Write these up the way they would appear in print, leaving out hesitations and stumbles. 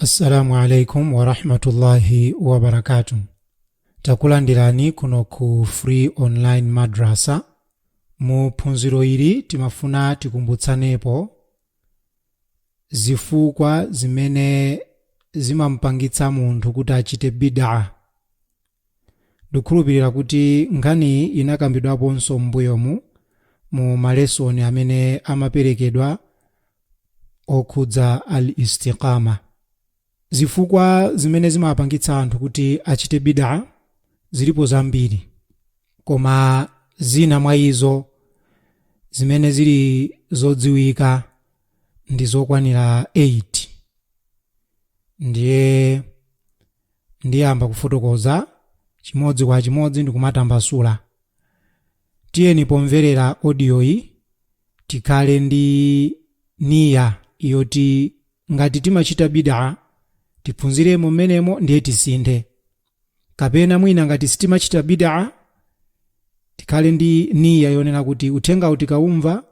Assalamu alaikum warahmatullahi wabarakatuh. Takulandirani kuno ku Free Online Madrasa. Mu phunziro ili timafuna tikumbutsanepo zifukwa zimene zimampangitsa munthu kuti achite bid'a. Ndikukhulupirira kuti nkhaniyi inakambidwaponso m'mbuyomu mu malesoni amene amaperekedwa okhudza al-istiqama. Zifukwa zimene zimapangitsa anthu kuti achite bid'a zilipo zambiri, koma zina mwa izo zimene zili zodziwika ndi zokwanira 8. Ndiye ndiyamba kufotokoza chimodzi kwa chimodzi ndikumatambasula. Tiyeni pomverera audio-yi tikhale ndi niya yoti ngati timachita bid'a tiphunziremo mmenemo ndiye tisinthe, kapena mwina ngati sitimachita bid'a tikhale ndi niya yonena kuti uthengawu tikaumva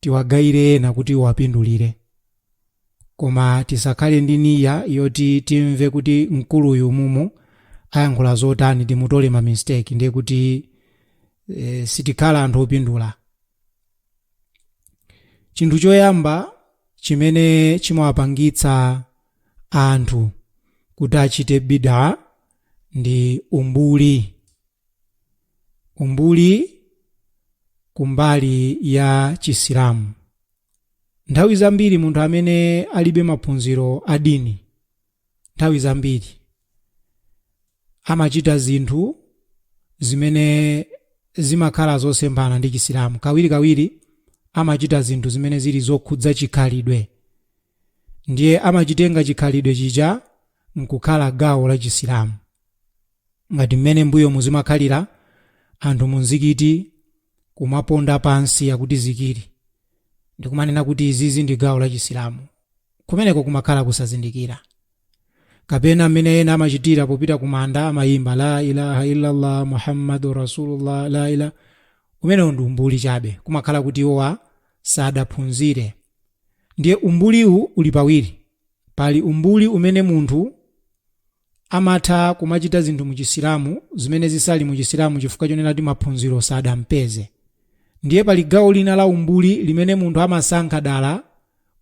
tiwagayire ena kuti uwapindulire. Koma tisakhale ndi niya yoti timve kuti mkuluyu mumu ayankhula zotani timutole ma mistake, ndiye kuti sitikhala anthu opindula. Chinthu choyamba chimene chimawapangitsa anthu kuti achite bid'a ndi umbuli. Umbuli kumbali ya Chisilamu. Nthawi zambiri munthu amene alibe maphunziro a dini, nthawi zambiri amachita zinthu zimene zimakhala zosemphana ndi Chisilamu. Kawirikawiri amachita zinthu zimene zili zokhudza chikhalidwe, ndiye amachitenga chikhalidwe chija nkukhala gawo la Chisilamu. Ngati mmene mbuyo muzimakhalira anthu mu mzikiti kumaponda pansi akuti zikiri, ndikumanena kuti izizi ndi gawo la Chisilamu, kumeneko kumakhala kusazindikira. Kapena mmene ena amachitira popita kumanda, amayimba la ilaha illallah Muhammadu rasulullah la ilaha, umenewo ndi umbuli chabe, kumakhala kuti iwowa sadaphunzire. Ndiye umbuliwu uli pawiri. Pali umbuli umene munthu amatha kumachita zinthu mu Chisilamu zimene zisali mu Chisilamu chifukwa chonena kuti maphunziro sadampeze. Ndiye pali gawo lina la umbuli limene munthu amasankha dala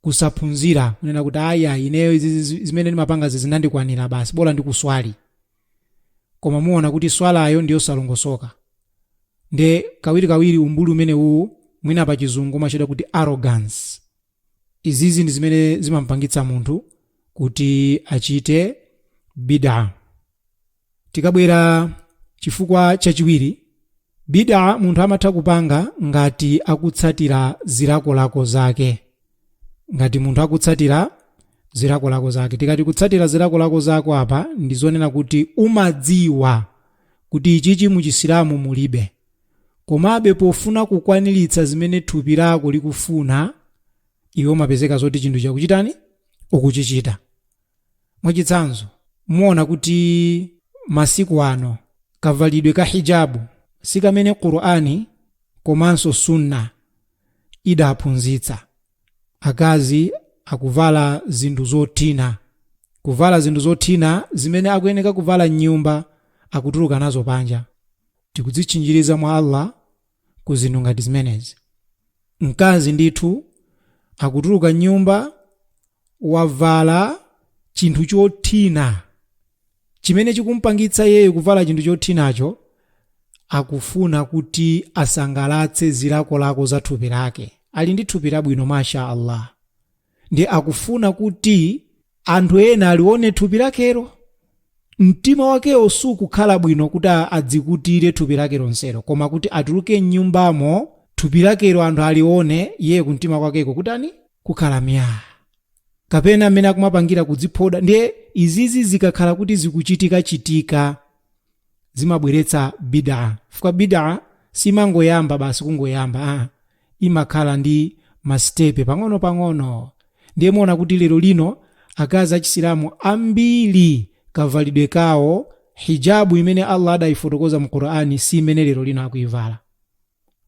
kusaphunzira, kunena kuti aya ineyo izi zimene ndimapanga zinandikwanira basi, bola ndikuswali. Koma muona kuti swalayo ndiyosalongosoka. Ndiye kawirikawiri umbuli umene uwu mwina pa Chizungu umachedwa kuti arrogance. Izizi ndi zimene zimampangitsa munthu kuti achite bid'a. Tikabwera chifukwa chachiwiri, bid'a munthu amatha kupanga ngati akutsatira zilakolako zake. Ngati munthu akutsatira zilakolako zake. Tikati kutsatira zilakolako zako apa ndi zonena kuti umadziwa kuti ichichi mu Chisilamu mulibe, komabe pofuna kukwaniritsa zimene thupi lako likufuna, iwe umapezeka zoti chinthu chakuchitani ukuchichita. Mwachitsanzo, muona kuti masiku ano kavalidwe ka hijabu sikamene Qur'ani komanso Sunna idaphunzitsa. Akazi akuvala zinthu zothina, kuvala zinthu zothina zimene akuyeneka kuvala m'nyumba akutuluka nazo panja. Tikudzitchinjiriza mwa Allah ku zinthu ngati zimenezi. Mkazi ndithu akutuluka m'nyumba wavala chinthu chothina, chimene chikumpangitsa iyeyo kuvala chinthu chothinacho akufuna kuti asangalatse zilakolako za thupi lake. Ali ndi thupi labwino masha Allah, ndi akufuna kuti anthu ena alione thupi lakelo. Mtima wakewo sukukhala bwino kuti adzikutire thupi lake lonselo, koma kuti atuluke m'nyumbamo thupi lakelo anthu alione, iye kumtima kwakeko kutani kukhala myaa. Kapena mmene akumapangira kudziphoda. Ndiye izizi zikakhala kuti zikuchitika-chitika zimabweretsa bid'a, chifukwa bid'a simangoyamba basi kungoyamba, imakhala ndi masitepe pang'ono-pang'ono. Ndiye muona kuti lero lino akazi achisilamu ambiri kavalidwe kawo, hijabu imene Allah adayifotokoza mu Qur'ani si imene lero lino akuivala.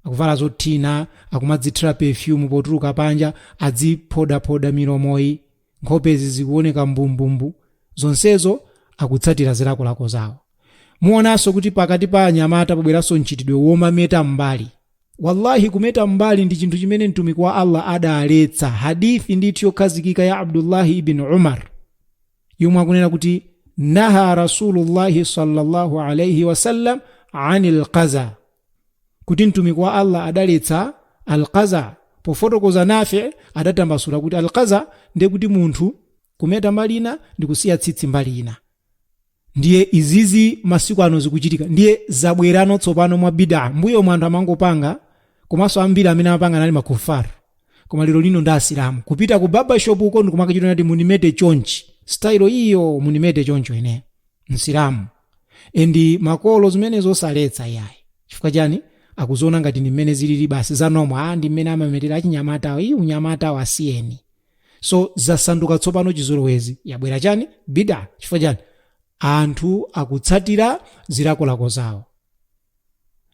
Akuvala zothina, akumadzithira perfume potuluka panja, adziphodaphoda milomoyi Nkhopezi zikuoneka mbumbumbu, zonsezo akutsatira zilakolako zawo. Muonanso kuti pakati pa anyamata pabweranso mchitidwe womameta mbali. Wallahi, kumeta mbali ndi chinthu chimene Mtumiki wa Allah adaletsa. Hadithi ndithu yokhazikika ya Abdullahi ibn Umar yomwe akunena kuti naha Rasulullahi sallallahu alaihi wasallam anil qaza, kuti Mtumiki wa Allah adaletsa alqaza. Pofotokoza Nafi adatambasula kuti alqaza ndiye kuti munthu kumeta mbali ina ndi kusiya tsitsi mbali ina. Ndiye izizi masiku ano zikuchitika, ndiye zabwerano tsopano mwa bid'a. Mbuyo mwa anthu amangopanga, komanso ambiri amene amapanga anali makufar, koma lero lino ndi Asilamu kupita ku barbershop uko ndikumakachita kuti munimete chonchi, style iyo munimete choncho, ine Msilamu. And makolo zimenezo osaletsa iyayi. Chifukwa chani? Akuziona ngati ndi mmene zilili basi, za normal. Ah, ndi mmene amametera achinyamatawo, iyi unyamatawo, asiyeni. So zasanduka tsopano chizolowezi, yabwera chani? Bid'a. Chifukwa chani? Anthu akutsatira zilakolako zawo.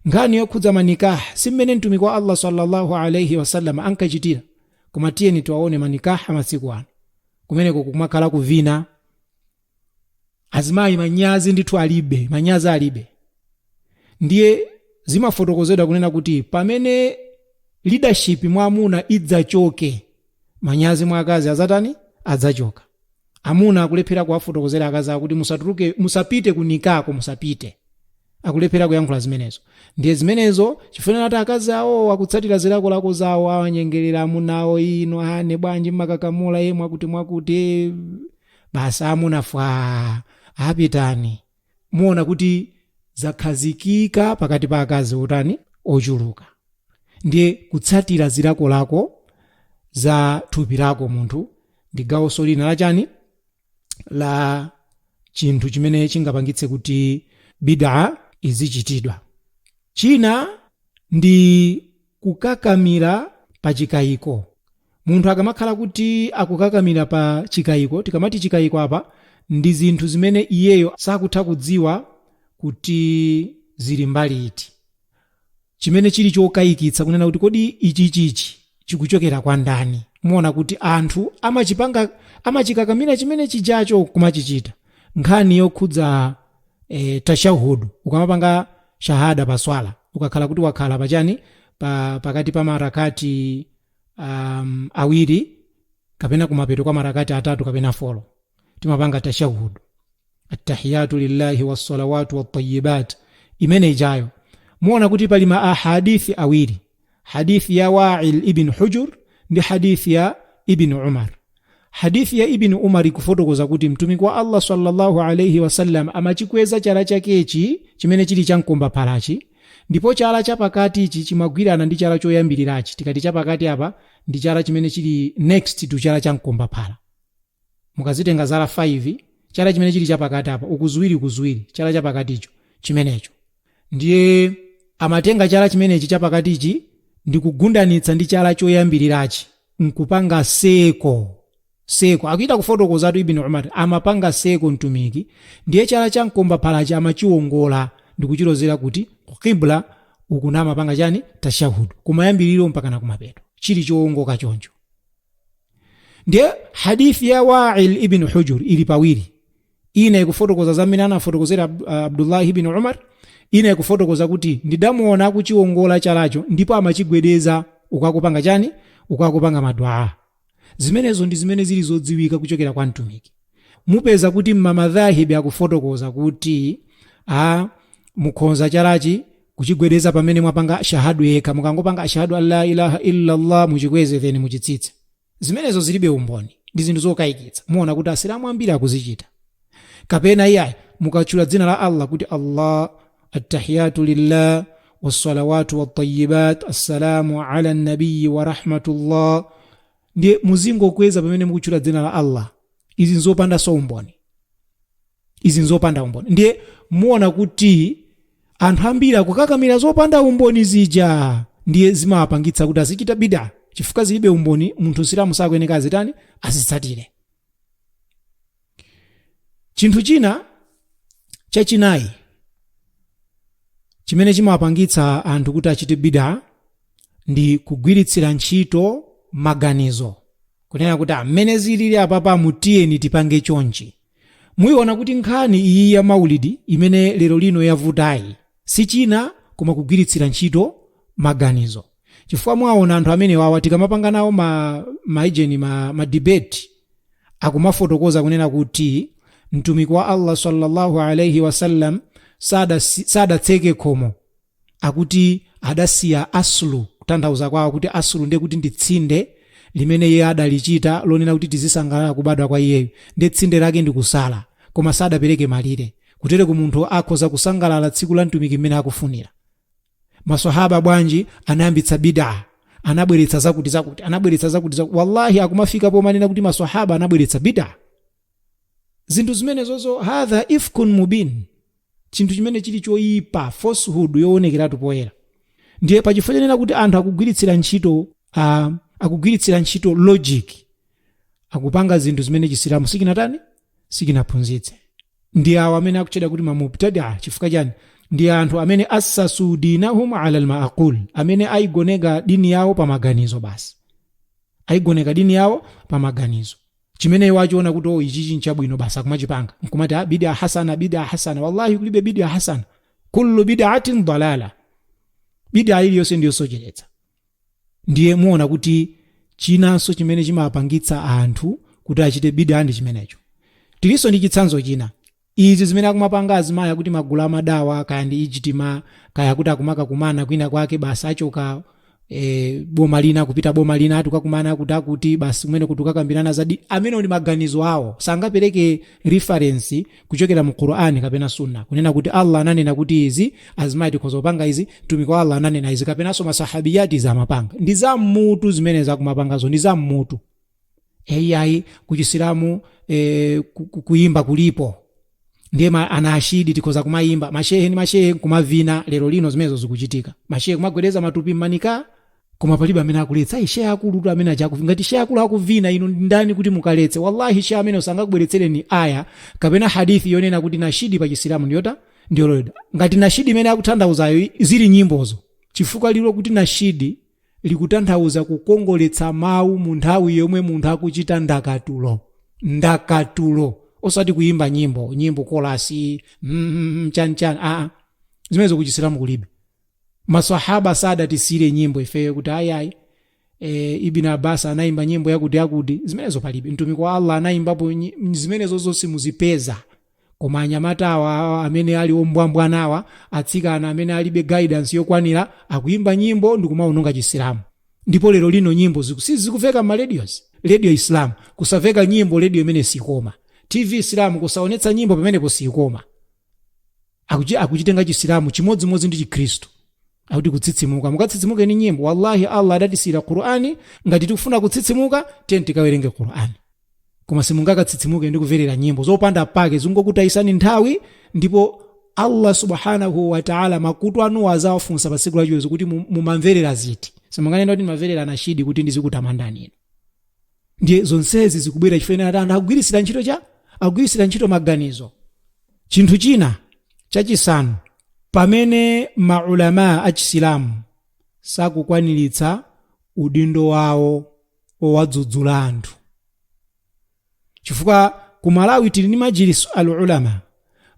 Nkhani yokhudza manikaha, si mmene Mtumiki wa Allah sallallahu alaihi wasallam ankachitira, koma tiyeni tiwaone manikaha masiku ano. Kumeneko kumakhala kuvina, azimayi manyazi ndithu alibe, manyazi alibe. Ndiye zimafotokozedwa kunena kuti pamene leadership mwa amuna idzachoke, manyazi mwa akazi azatani? Adzachoka. Amuna akulephera kuwafotokozera akazi awo kuti musatuluke, musapite kunikako, musapite. Akulephera kuyankhula zimenezo. Ndiye zimenezo chifunira kuti akazi awo akutsatira zilakolako zawo, awanyengerera amunawo, ino ane bwanji mmakakamula ye mwakuti mwakuti, basi amuna fwa apitani. Muona kuti zakhazikika pakati pa akazi otani? Ochuluka. Ndiye kutsatira zilakolako za thupi lako munthu ndi gawonso lina lachani? La chinthu chimene chingapangitse kuti bid'a izichitidwa. China ndi kukakamira pa chikayiko. Munthu akamakhala kuti akukakamira pa chikayiko, tikamati chikayiko apa ndi zinthu zimene iyeyo sakutha kudziwa kuti zili mbali iti, chimene chili chokayikitsa kunena kuti kodi ichichichi chikuchokera kwa ndani. Muona kuti anthu amachipanga, amachikakamira chimene chijacho kumachichita. Nkhani yokhudza tashahudu, ukamapanga shahada pa swala, ukakhala kuti wakhala pachani, pakati pa marakati awiri kapena kumapeto kwa marakati atatu kapena 4, timapanga tashahudu, attahiyatu lillahi wassalawatu wattayibat, imene ijayo muona kuti pali ma ahadithi awiri, hadithi ya Wa'il ibn Hujur ndi hadithi ya Ibn Umar. Hadithi ya Ibn Umar ikufotokoza kuti Mtumiki wa Allah sallallahu alaihi wasallam amachikweza chala chakechi chimene chili chamkomba phalachi, ndipo chala chapakati ichi chimagwirana ndi chala choyambirirachi. Tikati chapakati apa ndi chala chimene chili next to chala chamkomba phala. Mukazitenga zala 5, chala chimene chili chapakati apa, uku ziwiri, uku ziwiri, chala chapakaticho chimenecho. Ndiye amatenga chala chimenechi chapakatichi ndi kugundanitsa ndi chala choyambirirachi nkupanga circle. Circle akuita kufotokozatu Ibn Umar, amapanga circle Mtumiki. Ndiye chala cha mkomba phalachi amachiwongola ndi kuchilozera kuti qibla uku, namapanga chani? Tashahudu, kumayambiriro mpaka na kumapeto, chili chowongoka choncho. Ndiye hadithi ya Wa'il ibn Hujur ili pawiri. Ina ikufotokoza zamene anafotokozera Abdullah ibn Umar, ina ikufotokoza kuti ndidamuona akuchiwongola chalacho ndipo amachigwedeza ukakupanga chani? Ukakupanga madua. Zimenezo ndi zimene zili zodziwika kuchokera kwa Mtumiki. Mupeza kuti mmamadhahibi akufotokoza kuti a mukhonza chalachi kuchigwedeza pamene mwapanga shahadu yekha, mukangopanga ashhadu an la ilaha illa Allah, muchikweze then muchitsitse. Zimenezo zilibe umboni, ndi zinthu zokayikitsa. Muona kuti Asilamu ambiri akuzichita. Kapena iyayi, mukatchula dzina la Allah kuti Allah, attahiyatu lillah wassalawatu wattayibat, assalamu ala nabiyi wa rahmatullah, ndiye muzingokweza pamene mukutchula dzina la Allah. Izi nzopanda so umboni, izi nzopanda umboni. Ndiye muona kuti anthu ambiri akukakamira zopanda umboni zija, ndiye zimawapangitsa kuti azichita bida, chifukwa zilibe umboni. Munthu Msilamu sakuyeneka azitani? Azitsatire. Chinthu china chachinayi chimene chimawapangitsa anthu kuti achite bida ndi kugwiritsira ntchito maganizo. Kunena kuti amene zilili apapa, mutiyeni tipange chonchi. Muyiona kuti nkhani iyi ya maulidi imene lero lino yavutayi si china koma kugwiritsira ntchito maganizo, chifukwa mwaona anthu amene wawa tikamapanga nawo ma maijeni ma debate, akumafotokoza kunena kuti Mtumiki wa Allah sallallahu alaihi wasallam sadatseke khomo, akuti adasiya aslu. Kutanthauza kwawo kuti aslu ndiye kuti ndi tsinde limene iye adalichita lonena kuti tizisangalala kubadwa kwa iyeyo, ndi tsinde lake ndi kusala, koma sadapereke malire. Kutere ku munthu akhoza kusangalala tsiku la Mtumiki mmene akufunira. Maswahaba bwanji anayambitsa bid'a, anabweretsa zakuti zakuti, anabweretsa zakuti zakuti? Wallahi, akumafika pomanena kuti maswahaba anabweretsa bid'a, zinthu zimenezozo. Hadha ifkun mubin, chinthu chimene chili choyipa, falsehood yoonekeratu poyera. Ndiye pachifukwa chonena kuti anthu akugwiritsira ntchito logic, akupanga zinthu zimene Chisilamu sikinatani, sikinaphunzitse. Ndi awo amene akutchedwa kuti mamubtadia. Chifukwa chani? Ndi anthu amene assasu dinahum ala almaaqul, amene ayigoneka dini yawo pa maganizo basi, ayigoneka dini yawo pa maganizo. Chimene iwo achiona kuti, "Oh, ichi nchabwino," basi akumachipanga, nkumati, "Ah, bid'a hasana, bid'a hasana." Wallahi, kulibe bid'a hasana. Kullu bid'atin dalala, bid'a iliyonse ndiyosocheretsa. Ndiye muona kuti chinanso chimene chimapangitsa anthu kuti achite bid'a ndi chimenecho. Tilinso ndi chitsanzo china, izi zimene akumapanga azimayi, akuti magulu amadawa, kaya ndi ijtima, kaya kuti akumakakumana kwina kwake, basi achoka boma lina kupita boma lina, atukakumana kuti basi kumene kuti ukakambirana zadi. Amene ndi maganizo awo, sangapereke reference kuchokera mu Qur'ani kapena Sunna kunena kuti Allah ananena kuti izi azimayi tikhoza kupanga izi, Mtumiki wa Allah ananena izi, kapenanso masahabiyati izi amapanga. Ndi za mmutu zimene zakumapangazo, ndi za mmutu. Eyayi, kuchisilamu kuyimba kulipo, ndiye anashidi tikhoza kumayimba, mashehe ndi mashehe nkumavina. Lero lino zimenezo zikuchitika, mashehe kumagwedeza matupi mmanika, koma palibe amene akuletsa. Ayi, shehe akulu tu amene aja ngati shehe akulu akuvina, inu ndani kuti mukaletse? Wallahi, shehe amene usangakubweretsereni aya kapena hadithi yonena kuti nashidi pa Chisilamu ndiyota ndiyololedwa, ngati nashidi imene akutanthauzayo zili nyimbozo, chifukwa lilo kuti nashidi likutanthauza kukongoletsa mawu mu nthawi yomwe munthu akuchita ndakatulo, ndakatulo, osati kuyimba nyimbo, nyimbo kolasi chani chani. Aa, zimenezo kuchisilamu kulibe. Masahaba sadatisire nyimbo ifeyo kuti ayi ayi, Ibn Abbas anayimba nyimbo yakuti yakuti, zimenezo palibe. Mtumiki wa Allah anayimbapo zimenezo zonse muzipeza. Koma anyamata awa amene ali ombwambwanawa, atsikana amene alibe guidance yokwanira, akuyimba nyimbo ndikumaononga Chisilamu. Ndipo lero lino nyimbo sizikuveka m'ma radios. Radio Islam kusaveka nyimbo, radio imene sikoma. TV Islam kusaonetsa nyimbo, pamenepo sikoma. Akuchitenga Chisilamu chimodzimodzi ndi Chikhristu, akuti kutsitsimuka. Mukatsitsimuke ni nyimbo? Wallahi, Allah adatisiyira Qur'ani. Ngati tikufuna kutsitsimuka, tiye tikawerenge Qur'ani, koma simungakatsitsimuke ndi kumverera nyimbo zopanda pake, zingokutayisani nthawi. Ndipo Allah subhanahu wa ta'ala makutu anuwo azawafunsa pa tsiku lachiweruzo kuti mumamverera ziti. Simunganena kuti ndimamverera nashidi kuti ndizikutamandani inu. Ndiye zonsezi zikubwera chifukwa ati anthu akugwiritsira ntchito cha akugwiritsira ntchito maganizo. Chinthu china chachisanu, pamene maulama achisilamu sakukwaniritsa udindo wawo owadzudzula anthu, chifukwa ku Malawi tili ndi Majlis al Ulama.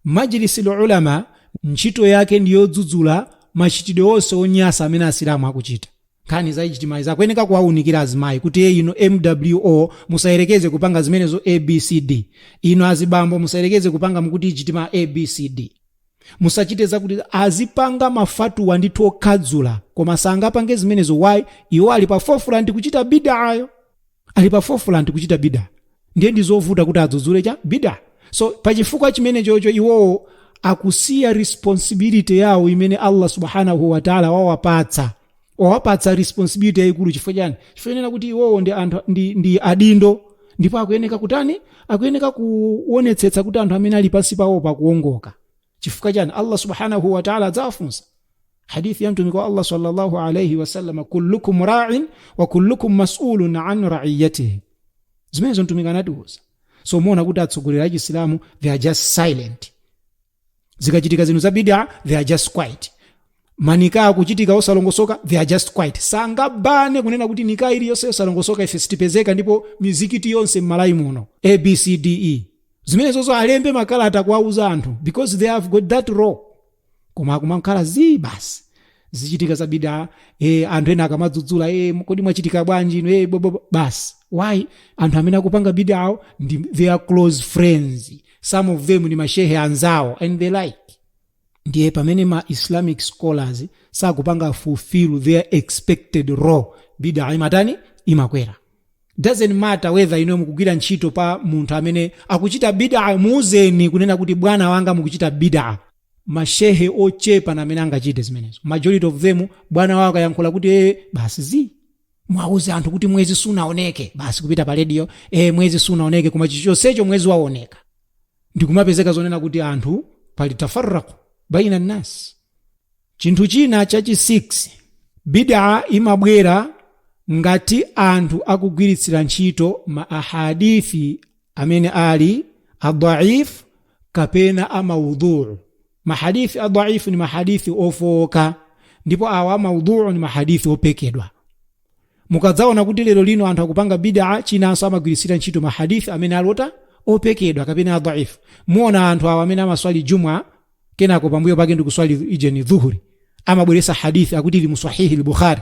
Majlis al Ulama ntchito yake ndi yodzudzula machitidwe onse onyasa amene Asilamu akuchita. Nkhani za ijtimai zakuyeneka kuwaunikira azimayi kuti, "Ye, inu mwo musayerekeze kupanga zimenezo ABCD. Inu azibambo musayerekeze kupanga mukuti ijtima ABCD, musachite zakuti." Azipanga mafatuwa ndithu okhadzula, koma sangapange zimenezo. Why? Iwo ali pa forefront kuchita bid'ayo, ali pa forefront kuchita bid'a. Ndiye ndi zovuta kuti adzudzule cha bid'a. So pachifukwa chimene chocho, iwowo akusiya responsibility yawo imene Allah subhanahu wa ta'ala wawapatsa, wawapatsa responsibility yayikulu. Chifukwa chani? Chifukwa chonena kuti iwowo ndi anthu ndi adindo, ndipo akuyeneka kutani? Akuyeneka kuonetsetsa kuti anthu amene ali pansi pawo pakuwongoka. Chifukwa chani? Allah subhanahu wa ta'ala adzawafunsa. Hadithi ya Mtumiki wa Allah sallallahu alayhi wasallam, "Kullukum ra'in wa kullukum mas'ulun an ra'iyatihi." Zimenezo Mtumiki anatiuza. So muona kuti atsogoleri a Chisilamu, they are just silent. Zikachitika zinthu za bid'a, they are just quiet. Manika akuchitika osalongosoka, they are just quiet. Sangabane kunena kuti nika iliyonse yosalongosoka ife sitipezeka, ndipo mizikiti yonse m'Malawi muno ABCDE zimenezozo alembe makalata kuwauza anthu, because they have got that role. Koma akumakhala zii basi, zichitika za bida. Anthu ena akamadzudzula, "Kodi mwachitika bwanji inu?" Bobo basi. Why? Anthu amene akupanga bida awo ndi their close friends, some of them ni mashehe anzawo and they like. Ndiye pamene ma Islamic scholars sakupanga fulfill their expected role, bida imatani? Imakwera. Doesn't matter whether ino mukugwira ntchito pa munthu amene akuchita bida, muuzeni kunena kuti, "Bwana wanga, mukuchita bida." Mashehe ochepa na amene angachite zimenezo. Majority of them, bwana wawo akayankhula kuti basi zi mwauze anthu kuti mwezi sunaoneke, basi kupita pa radio, "Mwezi sunaoneke," koma chichonsecho mwezi waoneka. Ndikumapezeka zonena kuti anthu pali tafarraku baina nnas. Chinthu china chachi 6, bida imabwera ngati anthu akugwiritsira ntchito ma ahadithi amene ali adhaif kapena amaudhuu. Mahadithi adhaifu ni mahadithi ofowoka, ndipo awa amaudhuu ni mahadithi opekedwa. Mukadzaona kuti lero lino anthu akupanga bidaa, chinanso amagwiritsira ntchito mahadithi amene alota opekedwa kapena adhaifu. Muona anthu awa amene amaswali Jumwa, kenako pambuyo pake ndikuswali ijeni dhuhuri, amabweresa hadithi akuti ili mu Sahihi al-Bukhari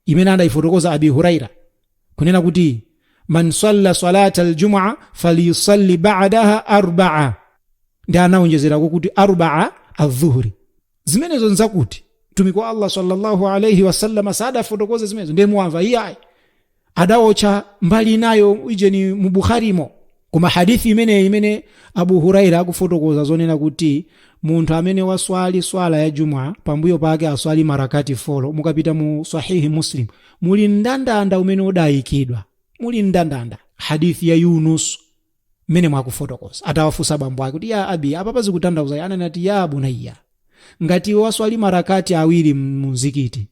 imene adayifotokoza Abi Huraira kunena kuti, "Man salla salata aljumua falyusalli ba'daha arbaa," ndi anaonjezerako kuti arbaa adhuhuri. Zimenezo nzakuti mtumiki wa Allah sallallahu alaihi wasallam sadafotokoze zimenezo. Ndiye muwamva iyayi, adawotcha mbali inayo ijeni mu Bukharimo. Koma hadithi imeneyi imene Abu Huraira akufotokoza zonena kuti munthu amene waswali swala ya Jumwa, pambuyo pake aswali marakati 4, mukapita mu Sahihi Muslim muli mndandanda umene udayikidwa, muli mndandanda hadithi ya Yunus mmene mwakufotokoza atawafunsa bambo ake kuti, "Ya abi, apa pazikutanthauza?" Ananati, "Ya bunayya, ngati waswali marakati 2 mu mzikiti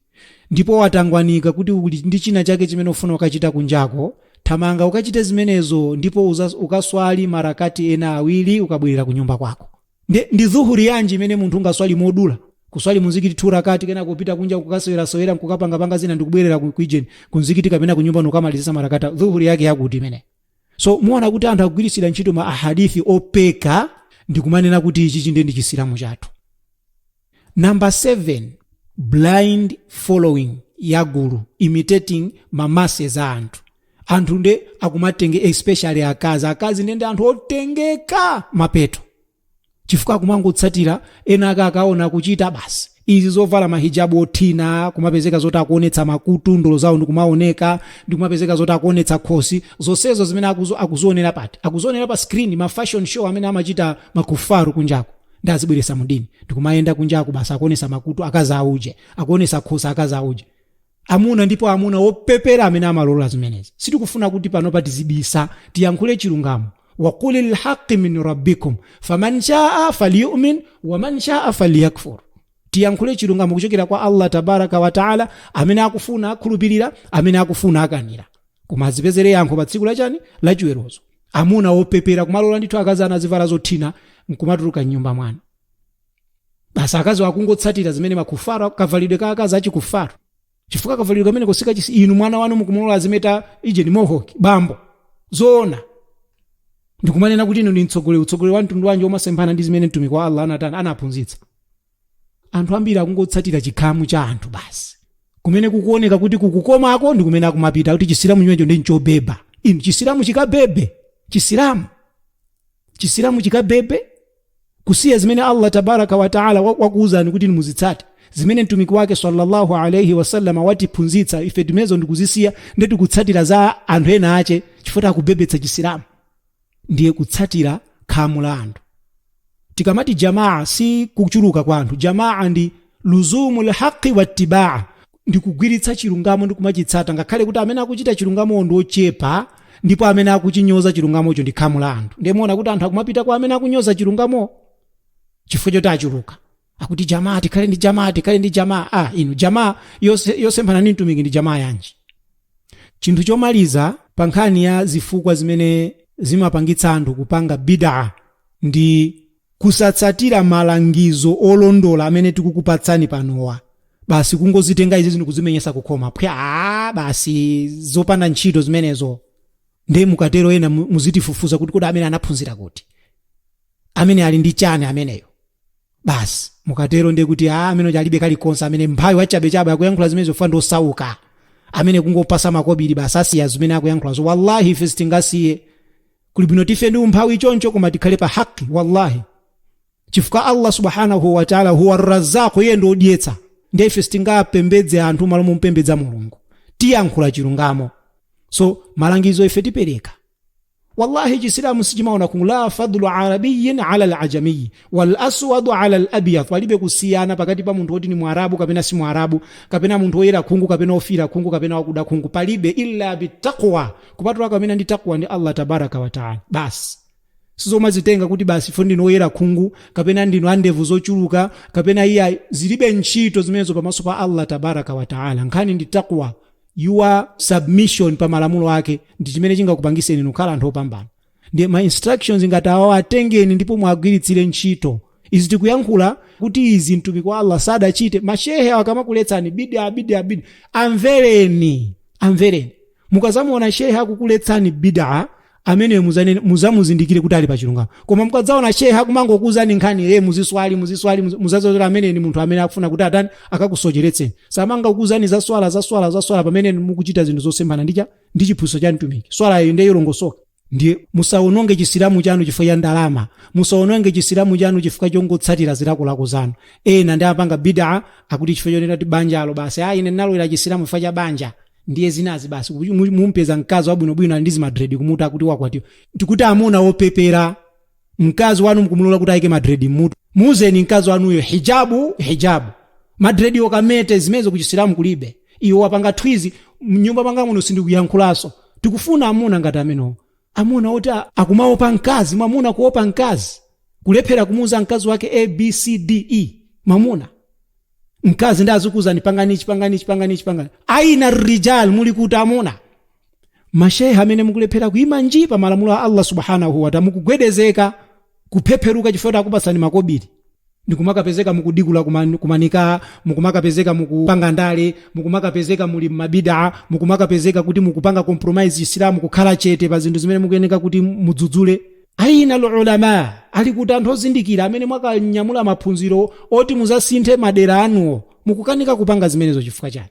ndipo watangwanika kuti uli ndi china chake chimene ufuna ukachita kunjako, thamanga ukachite zimenezo, ndipo ukaswali marakati ena 2 ukabwerera ku nyumba kwako." Ndi dhuhuri yanji imene munthu ungaswali modula, kuswali muzikiti 2 rakati, kena kupita kunja kukasewerasewera, nkukapangapanga zina, ndikubwerera kuijeni kunzikiti kapena kunyumba nukamalizisa marakati? Dhuhuri yake yakuti imene? So muona kuti anthu akugwiritsira ntchito ma ahadithi opeka ndikumanena kuti ichi chinde ndi Chisilamu chathu. Number 7, blind following ya gulu, imitating ma masses a anthu. Anthu nde akumatenge, especially akazi. Akazi ndende anthu otengeka mapeto, chifukwa akumangotsatira ena ake akaona kuchita basi. Izi zovala mahijabu othina, kumapezeka zoti akuonetsa makutu, ndolo zawo ndikumaoneka, ndikumapezeka zoti akuonetsa khosi, zonsezo zimene akuzionera pati? Akuzionera pa screen, ma fashion show amene amachita makufaru kunjako, ndi azibweresa mudini, ndikumayenda kunjako basi akuonetsa makutu akazi auje, akuonetsa khosi akazi auje. Amuna, ndipo amuna opepera amene amalola zimenezi. Sitikufuna kuti panopa tizibisa, tiyankhule chilungamo. Waquli lhaqi min rabbikum faman shaa falyumin waman shaa falyakfur. Tiyankhule chilungamo kuchokera kwa Allah tabaraka wa taala. Amene akufuna akhulupirira, amene akufuna akanira, koma azipezere yankho pa tsiku lachani? Lachiweruzo. Amuna opepera kumalola ndithu akazi anazivala zothina nkumatuluka mnyumba mwanu basi. Akazi akungotsatira zimene makufaru, kavalidwe ka akazi achikufaru, chifukwa kavalidwe kamene kosika chisi. Inu mwana wanu mukumulola azimeta ije ni mohawk, bambo, zoona? Ndikumanena kuti inu ndi mtsogoleri. Utsogoleri wa mtundu wanji omasemphana ndi zimene mtumiki wa Allah anatani? Anaphunzitsa. Anthu ambiri akungotsatira chikhamu cha anthu basi, kumene kukuoneka kuti kukukomako ndi kumene akumapita, kuti Chisilamu chimenecho ndi nchobeba. Inu, Chisilamu chikabebe? Chisilamu chikabebe kusiya zimene Allah tabaraka wa taala wakuwuzani kuti muzitsate, zimene mtumiki wake sallallahu alaihi wasallam watiphunzitsa ife, timezo ndikuzisiya, ndi tikutsatira za anthu ena ache chifukwa akubebetsa Chisilamu? Ndiye kutsatira khamu la anthu. Tikamati jamaa, si kuchuluka kwa anthu. Jamaa ndi luzumu lhaqi wattibaa, ndi kugwiritsa chilungamo ndi kumachitsata, ngakhale kuti amene akuchita chilungamo ndi ochepa ndipo amene akuchinyoza chilungamocho ndi khamu la anthu. Ndiye muona kuti anthu akumapita kwa amene akunyoza chilungamo chifukwa choti achuluka. Akuti jamaa, tikhale ndi jamaa, tikhale ndi jamaa. Ah, inu, jamaa yosemphana ndi mtumiki ndi jamaa yanji? Chinthu chomaliza pa nkhani ya zifukwa zimene zimapangitsa anthu kupanga bidaa ndi kusatsatira malangizo olondola amene tikukupatsani panowa. Basi kungozitenga izi zinthu kuzimenyesa kukhoma phwa, basi zopanda ntchito zimenezo. Ndiye mukatero ena muzitifufuza kuti kodi amene anaphunzira kuti, amene ali ndi chani ameneyo? Basi mukatero ndiye kuti amene alibe kalikonse, amene mphawi wachabechabe akuyankhula zimenezo fa ndosauka, amene kungopasa makobiri basi asiya zimene akuyankhulazo. Wallahi, ife sitingasiye. Kuli bwino tife ndi umphawi choncho, koma tikhale pa haki, wallahi, chifukwa Allah subhanahu wa taala huwa razaqu, iye ndi odyetsa. Ndiye ife sitingapembedze anthu malo mompembedza Mulungu. Tiyankhula chilungamo. So malangizo ife tipereka. Wallahi, Chisilamu sichimaona khungu. La fadlu arabiyin ala alajamiyi wal aswadu ala alabyad. Palibe kusiyana pakati pa munthu woti ni Mwarabu kapena si Mwarabu, kapena munthu woyera khungu kapena ofira khungu kapena wakuda khungu. Palibe, illa bitaqwa, kupatula kamene ndi taqwa ndi Allah tabaraka wa taala. Basi sizomazitenga kuti basi fo ndinu woyera khungu kapena ndinu andevu zochuluka kapena iya, zilibe ntchito zimenezo pamaso pa Allah tabaraka wa taala. Nkhani ndi taqwa, your submission pa malamulo ake ndi chimene chingakupangiseni kukhala anthu opambana. Ndiye ma instructions ngati awawo atengeni ndipo mwagwiritsire ntchito. Izi tikuyankhula kuti izi mtumiki wa Allah sadachite. Mashehe akamakuletsani bid'a, bid'a, bid'a, amvereni, amvereni. Mukazamuona shehe akukuletsani bid'a, amene muzamuzindikire kuti ali pachilungamo. Koma mukadzaona shehe akumangokuuzani nkhani ye muziswali, muziswali, muzazozera, amene ni munthu amene akufuna kuti atani? Akakusocheretseni. Samangakuuzani za swala, za swala, za swala, pamene mukuchita zinthu zosemphana ndi chiphunzitso cha mtumiki. Swala iyo ndiye yolongosoka. Ndiye musawononge Chisilamu chanu chifukwa cha ndalama. Musawononge Chisilamu chanu chifukwa chongotsatira zilakolako zanu. Ena ndi apanga bid'a akuti chifukwa chonena kuti banjalo basi, ayi, ine ndinalowera Chisilamu chifukwa cha banja, ndiye zinazi basi. Mumpeza mkazi wabwinobwino ali ndi zima dread kumutu, akuti wakwatiwa. Tikuti amuna opepera, mkazi wanu mukumulola kuti ayike ma dread mmutu. Muuzeni mkazi wanuyo, hijabu, hijabu, ma dread okamete, zimenezo kuchisilamu kulibe. Iwo wapanga twizi mnyumba mwanga muno, sindikuyankhulanso. Tikufuna amuna ngati amenewo, amuna oti akumaopa mkazi. Mwamuna kuopa mkazi, kulephera kumuuza mkazi wake A, B, C, D, E. Mwamuna, mkazi ndi azikuuzani panganichi, panganichi, panganichi, pangani. Aina rijal, muli kuti amuna? Mashehe amene mukulephera kuyima nji pa malamulo a Allah subhanahu wa taala, mukugwedezeka, kuphepheruka chifukwa akupatsani makobiri, ndikumakapezeka mukudikula kumanika, mukumakapezeka mukupanga ndale, mukumakapezeka muli mmabida, mukumakapezeka kuti mukupanga compromise Chisilamu, kukhala chete pa zinthu zimene mukuyeneka kuti mudzudzule. Aina lulama, ali kuti anthu ozindikira amene mwakanyamula maphunziro oti muzasinthe madera anuwo? Mukukanika kupanga zimenezo chifukwa chani?